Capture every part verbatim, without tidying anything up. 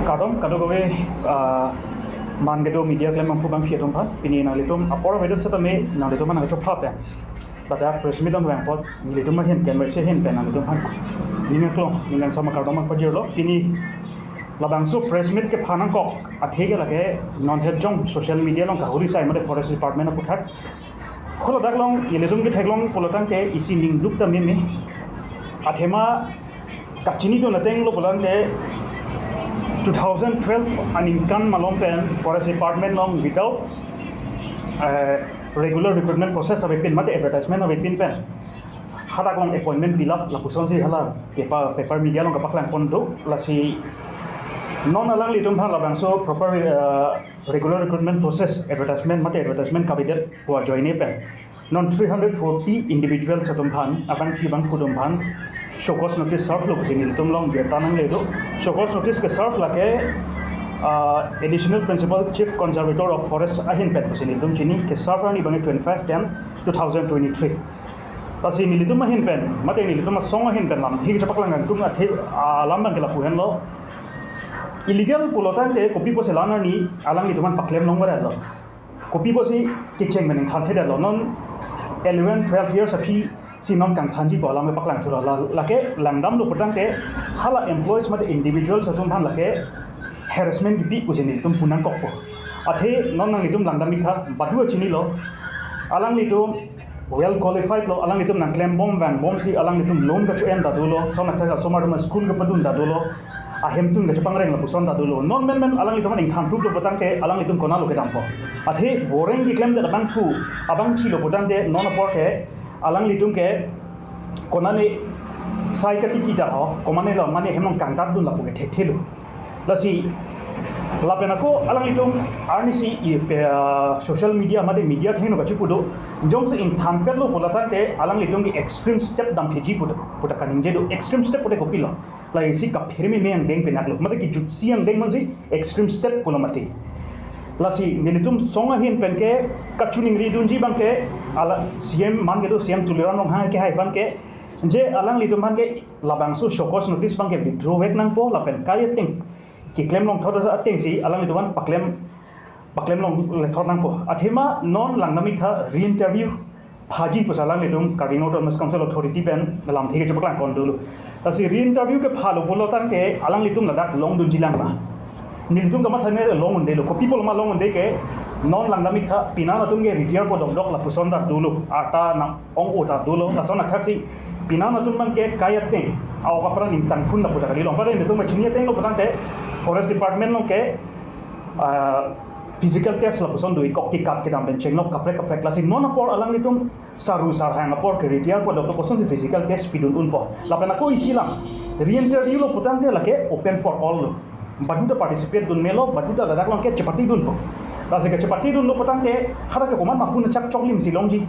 Kardom kadokave, ah, man kedo media keklem abangphu abangphi atum aphan, pini nanglitum apor avedetsetame nanglitum aphan nangchopha pen ladak press meet dam vang apot nelitum ahin pen, versi ahin pen nanglitum aphan ning aklong, ning kangsam akardom nangpajirlo. Pini labangso press meet kepha nangkok athe ke lake non het jong social media along kahuri sai mate Forest Department aputhak. Haladak along nelitum ketheklong pulotangte isi ningduk ta meme. Athema kachinidun ateng lo pulotangte two thousand twelve aningkan malom pen Forest Department along without, eh, regular recruitment process avepin mate advertisement avepin pen hadak along appointment pilap lapusonsi hala paper, paper media along kapaklang pon do. Lasi non alanglitum aphan labangso proper, eh, regular recruitment process, advertisement mate advertisement kavedet pu ajoine pen non three hundred forty individuals atum aphan, abangphi abangphu atum aphan show cause notice serve lo pusi nelitum along birta nangle do. Show cause notice keserve lake, ah, Additional Principal Chief Conservator of Forest ahin pen pusi nelitum chini, keserve arni abang twenty-five ten two thousand twenty-three. Lasi nelitum ahin pen mate nelitum asong ahin pen lamthe kachepaklang kangtung athe, ah, alam abang ke lapu henlo. Illegal pulotangte kopi pusi la-an arni alanglitum aphan paklem longverlo? Kopi pusi kecheng pen ningthan thedetlo? Non eleven twelve years aphi si non kangthanji pu alam ke paklang thulo. La, lake langdamlo pulotangte hala employees mate individuals atum aphan lake harassment kipi pusi nelitum pu nangkokpo. Athe non nanglitum langdam iktha, badu achinilo. Alanglitum well qualified lo, alanglitum nangklembom vangbomsi alanglitum loan kacho-en ta dolo, lason athak asomar atum school kapadun ta dolo, ahemtun kachepangreng lapuson ta dolo. Non menmen alanglitum aphan ningthan thuplo pulotangte alanglitum konatlo kedampo? Athe boreng keklemdet abangphu abangphilo pulotangte non apor ke alanglitum ke konane sai katiki ta ho, komatne lo mane hem along kangtatdun lapu ke thekthelo. Lasi lapen ako alanglitum arnisi i pe, ah, social media mate media athengno kachipu do, jongsi ingthanpetlo pulotangte alanglitum ke extreme step damphitji pu ta, pu ta kaningje do. Extreme step pute kopilo? La isi kaphere meme angdeng penaklo, mate kejutsi angdeng mansi extreme step pulo mati. Lasi nelitum song ahin pen ke kachiningridunji abang ke, ala C M man kedo C M Tuliram Ronghang kehai abang ke, je alanglitum aphan ke labangso show cause notice abang ke withdraw vek nangpo lapen kai ateng keklem longthot atengsi alanglitum aphan paklem, paklem longle thot nangpo. Athema non langdam iktha re-interview phaji pusi alanglitum Karbi Anglong Autonomous Council Authority pen lamthe kachepaklang pon dolo. Lasi re-interview kephalo pulotangte alanglitum ladak longdunji lang ma? Nelitum kamatha ne long un-edetlo. Kopi pulo ma long un-edet ke, non langdam iktha pinan atum ke retire po dokdok lapuson ta dolo, arta nang ong-o ta dolo, lason athaksi pinan atum abang ke kai ateng a-ok apran ingtangphun lapu ta kali. Longpare nelitum kachini atenglo pulotangte Forest Department along ke, ah, physical test lapuson do, ikok tikat kedam pen chenglok kaprek kaprek. Lasi non apor alanglitum saru sarhang apor ke retire po dokdok kosonsi physical test pidun unpo? Lapen ako isi lang, re-interview lo pulotangte lake open for all lo. Badu ta participate dun melo, badu ta ladak along ke chepatidunpo. Lasi kachepatidunlo pulotangte hadak ke komat ma pu nangchak choklimsi longji?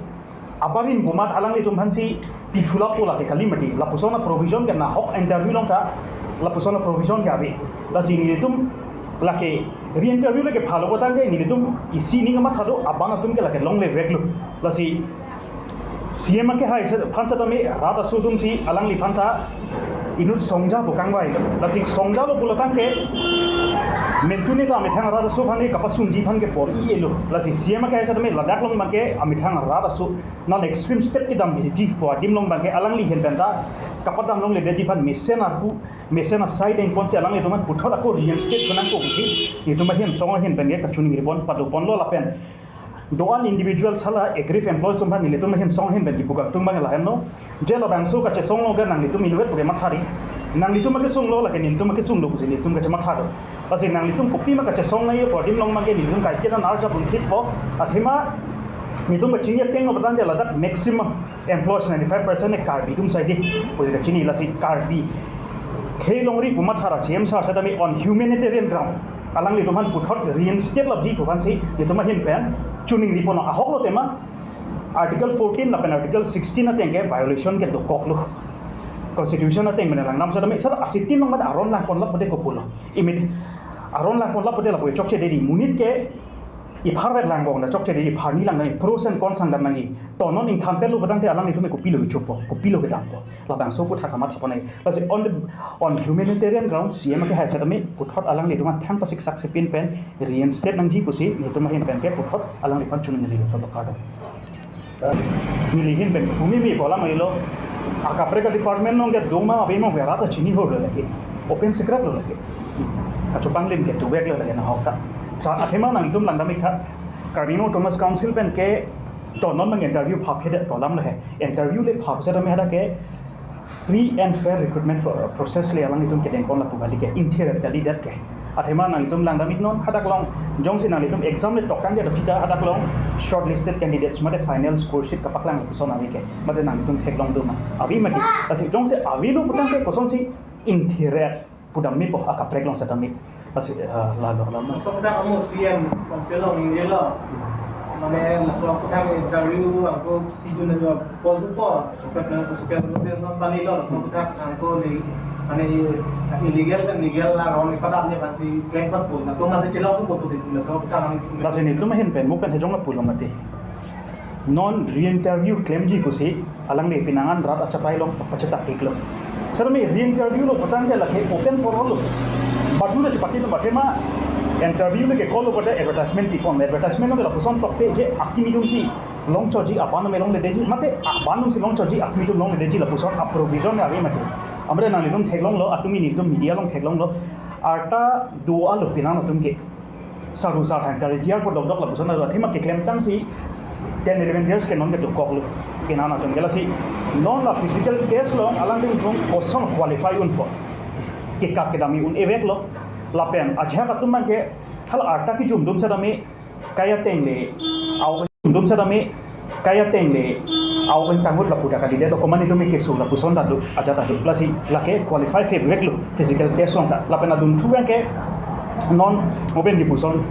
Abarim komat alanglitum aphansi pithu lapu lake kali mati. Lapuson aprovision ke nahok interview along ta lapuson aprovision ke ave. Lasi nelitum lake re-interview le kephalo pulotangte nelitum isi ning kamatha do, abang atum ke lake longle veklo. Lasi C M akehai se aphan setame rat aso atumsi alangliphan ta inut songja pu kangvai. Lasi songjalo pulotangte mentune ta amethang rat aso aphan ke kapasungji aphan ke bor-i-elo. Lasi C M akehai setame ladak along abang ke amethang rat aso non extreme step kedamji pu adim along abang ke alangli ahin pen ta kapadam longledetji aphan mesen arpu, mesen asai dengponsi alanglitum aphan puthot ako reinstate nangpo pusi nelitum ahin song ahin pen ke kachiningri pon, pado ponlo lapen do-an individuals hala aggrieved employees atum aphan nelitum ahin song ahin pen kipu kangtung abang lahenlo. Je labangso kachesonglo ke nanglitum inutvet pu ke mathari. Nanglitum akesunglo lake nelitum akesunglo pusi nelitum kachematha do. Lasi nanglitum kopima kachesong nangji pu adim along abang ke nelitum kaiketa arjap un-epo. Athema nelitum kachini atenglo pulotangte ladak maximum employees ninety-five percent ne Karbi atum sai dei pusi kachini. Lasi Karbi khei longri pu mathara C M sir setame on humanitarian ground alanglitum aphan puthot reinstate lapji pu aphansi nelitum ahin pen chiningri ponlo. Ahok lo tema Article fourteen lapen Article sixteen ateng ke violation ke dokoklo. Constitution ateng mane langdam setame sar asitin along mat aron langpon lapu te kopulo? Imit aron langpon lapu te lapu chokche dei, monit ke Ipharvet langbom ta chokche dei, ipharni lang nangji, pros and cons sangdam nangji. To non ingthan pet lo putangte alanglitum ke kopilo kechopo, kopilo kedampo. Labangso aputhak kamatha pon nangji. Lasi on the, on humanitarian ground, C M kehai setame puthot alanglitum aphan thang pasiksak sepin pen reinstate nangji pusi nelitum ahin pen ke puthot alangliphan chunong neli thot kardom. Neli ahin pen pumi mi bola mailo, akaprek a-department along ke doma ave ma ave rat ta chini ho lo lake. Open secret lo lake. Acho panglim ke tuvek lo lake nahok ta. Sa athema nangtum langdam ik tha. Karbi Anglong Autonomous Council pen ke to non mang interview phaphedet problem lo he. Interview le phap setame hadak ke free and fair recruitment pro-, process le alanglitum kedeng pon lapu kali ke, ingthir kalidet ke. Athema nangtum langdam ik non, hadak along jongsi nangtum exam le tokang ke dapita hadak along shortlisted candidates mate final score sheet kapaklang lapuson ave ke. Mate nangtum theklong doma. Ave mati. Lasi jongsi avelo putangte kosonsi ingthir pudam mepo akaprek along setame. Lasi, eh, lalo lalo. Laso aputhak amo C M Council along ningjelo. Mane laso aputhak interview ako pijun ajo call thupo. Sopet na sopet sopet non pani lo laso aputhak angko ni mane illegal pen legal aron ni padam ni pasi claim patpo. Na to masi chelong thupo pusi laso aputhak ang. Lasi nelitum ahin pen mo pen hejong lapulo mati. Non re-interview klemji pusi alangli pinangan rat achatai along pachetak iklo. Setame re-interview lo putangte lake open for all lo. Badu na chepaki lo bate ma interview le ke call lo pute advertisement kipon. Advertisement lo ke lapuson tokte je akimi atumsi longchotji aban atum longledetji mate aban atumsi longchotji akimi atum longledetji lapuson a-provision ave mati. Amre nanglitum theklonglo, atum nelitum media along theklonglo. Arta do-alo pinang atum ke. Saru sarthan ka-retire po dokdok lapuson alo athema keklemtangsi ten eleven years ke non ke dokoklo. Pinang atum ke lasi non la physical test along alangtum koson qualify unpo. Kekak kedam un-e veklo. Lapen ajahak atum mang ke hala arta kejum atum setame kai ateng le au atum setame kai ateng le au pen tangut lapu ta kalidet, document itum ke su lapuson ta do, ajat ta do. Lasi lake qualify fevek lo physical test along ta. Lapen adunthu abang ke non mo pen kipuson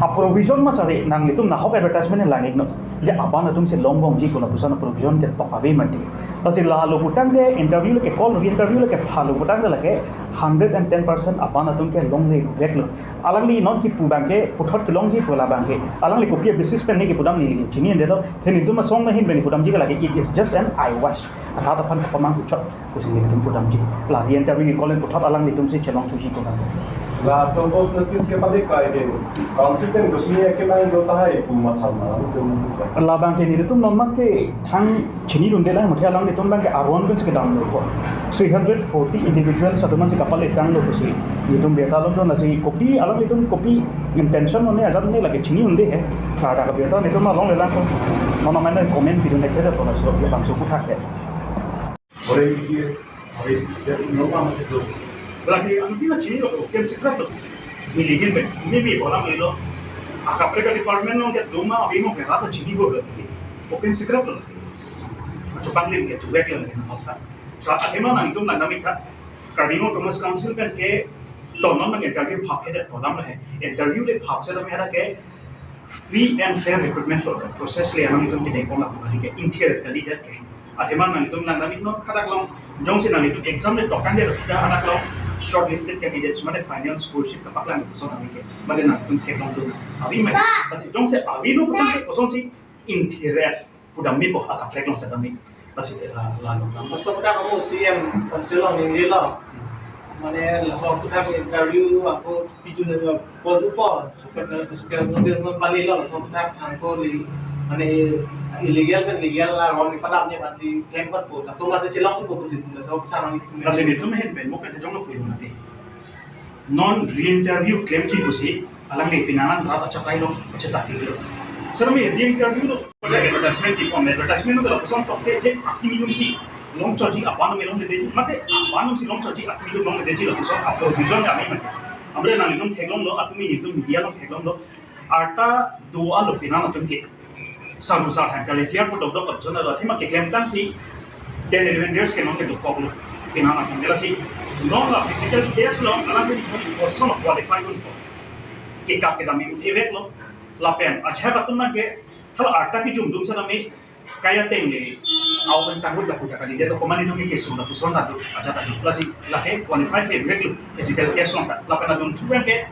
a-provision ma sari nanglitum nahok advertisement lang ik non. Je aban atumsi longbomji ko lapuson a-provision ke tok ave mati. Lasi lalo putangte interview le ke call, re-interview le ke phalo putangte lake hundred and ten percent aban atum ke longledetlo. Alangli non kipu abang ke puthot kelongji pu labang ke. Alangli kopi a-basis pen ne kipudam neli chini ende to. Then nelitum asong ahin pen pudamji ke lake it is just an eyewash. Ahat aphan kapamang kuchot pusi nelitum pudamji. La re-interview ke call in puthot alanglitumsi chelong thuji pudam. La suppose notice ke pade kai ke. Council pen ke punya ke nang do tahai pu matha ma. Labang ke nelitum non mang ke thang chinidunde lang muthe alanglitum abang ke aron pen si kedamlo ko. Three hundred forty individuals atum ansi kapale tanglo pusi. Nelitum birta longdun lasi kopi alanglitum kopi intention non ne ajat ne lake chinidunde he. Klardak abirta nelitum alongle lang ko. Mama mana comment pidunde ke da pona so ye bangso aputhak ke. Ore ye, ore ye, no ma ma to. Lake anupi na chinilo, open secret lo. Neli ahin pen, neli mi bola mailo. Akaprek a-department along ke doma ave ma ave rat ta chini ho lo. Open secret lo. Acho panglim ke tuvek lo lake nahok ta. Sa athema nangtum langdam ik tha. Karbi Anglong Autonomous Council pen ke to non mang interview phaphedet pon dam lo he. Interview le phap setame hadak ke free and fair recruitment pro-, process le alangtum kedeng pon lapu kali ke, ingthir kalidet ke. Athema nangtum langdam ik non, hadak along jongsi nangtum exam le tokang ke dapita hadak along shortlisted candidates mate final score sheet kapaklang lapuson ave ke. Mate nangtum theklong doma. Ave mati. Lasi jongsi avelo putangte kosonsi ingthir pudam mepo akaprek along setame. Lasi, eh, lalo lalo. Laso aputhak amo C M Council along ningjelo. Mane laso aputhak interview ako pijun ajo call thupo. Sopet na sopet sopet non pani lo laso aputhak angko ni mane illegal pen legal aron ni padam ni pasi claim patpo. Na to masi chelong thupo pusi laso aputhak ang. Lasi nelitum ahin pen mo pen hejong lapulo mati. Non re-interview klemji pusi alangli pinangan rat achatai along pachetak iklo. Setame re-interview lo pada advertisement kipon, advertisement lo ke lapuson tokte je akimi atumsi longchotji aban atum longledetji mate aban atumsi longchotji akimi atum longledetji lapuson a-provision ave mati. Amre nanglitum theklonglo, atum nelitum media along theklonglo. Arta do-alo pinang atum ke. Saru sarthan ka-retire po dokdok lapuson alo athema keklemtangsi ten eleven years ke non ke dokoklo. Pinang atum ke lasi non la physical test along alangtum koson qualify unpo. Kekak kedam un-e veklo. Lapen ajahak atum mang ke hala arta kejum atum setame kai ateng le au pen tangut lapu ta kalidet, document itum ke su lapuson ta do, ajat ta do. Lasi lake qualify fevek lo physical test along ta. Lapen adunthu abang ke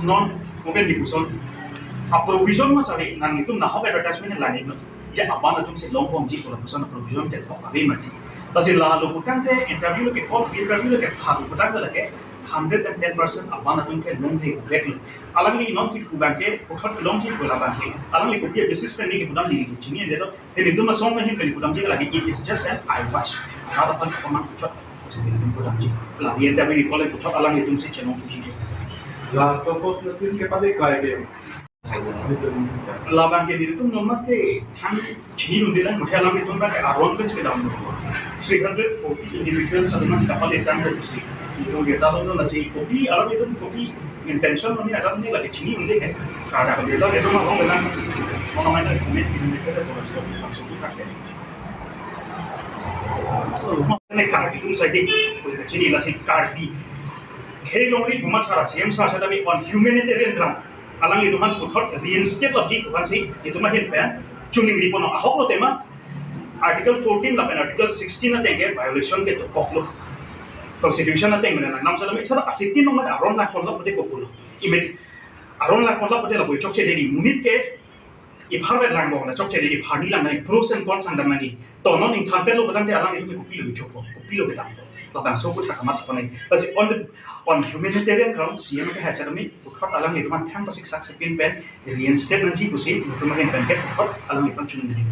non mo pen kipuson A provision ma sari nangtum nahok advertisement langnon. Je aban atum si longbomji pu lapuson a provision ke thok ave mati. Lasi la lo putangte interview lo ke call, interview lo ke thak putangte lake hundred and ten percent aban atum ke longledet lo. Alangli non ki kubang ke puthot longji pu labang ke. Alangli kopi a basis pen ni ke putang di chini ende to. Te nelitum asong ahin pen putangji lake, it is just an eyewash. Ada pan kaman chot. Nelitum putangji. La interview ni call puthot alanglitum si chenong tuji. La suppose notice ke pade kai ke. Labang ke nelitum nomor ke thang chinidunde lang, muthe alanglitum ke aron ke sedam. Three hundred forty individuals atum si kapal etang ke si. Nelitum ke talon na si kopi, alanglitum kopi intention ni alam ni lagi chinidunde ke. Kada ke data itu mah orang bilang, orang main dari komitmen ini kita boleh so, langsung buka ke. Ini Karbi itu saja, chinilo si Karbi. Khei Longle Buma Thara C M sir setame on humanitarian ground. Alanglitum aphan puthot reinstate lobji pu aphan si itum ahin pen choningri pon ahok lo tema Article fourteen lapen Article sixteen ateng ke violation ke dokok lo. Constitution ateng mena nam setame sar asitin nong aron lang pon lo pute kopulo. Imit aron lang pon lo pute la boi chokche deri monit ke ipharvet lang bong la chokche deri pharni lang nai pros and cons sangdam nangji. To non ingthan pen lo putangte alanglitum ke kopilo chokpo, kopilo petang to. Labangso kutha kamatha pon nai. Lasi on the, on humanitarian ground C M ke hai setame puthot alanglitum aphan thang pasik sak sepin pen reinstate nangji pusi itum ahin pen ke puthot alanglitum choningri.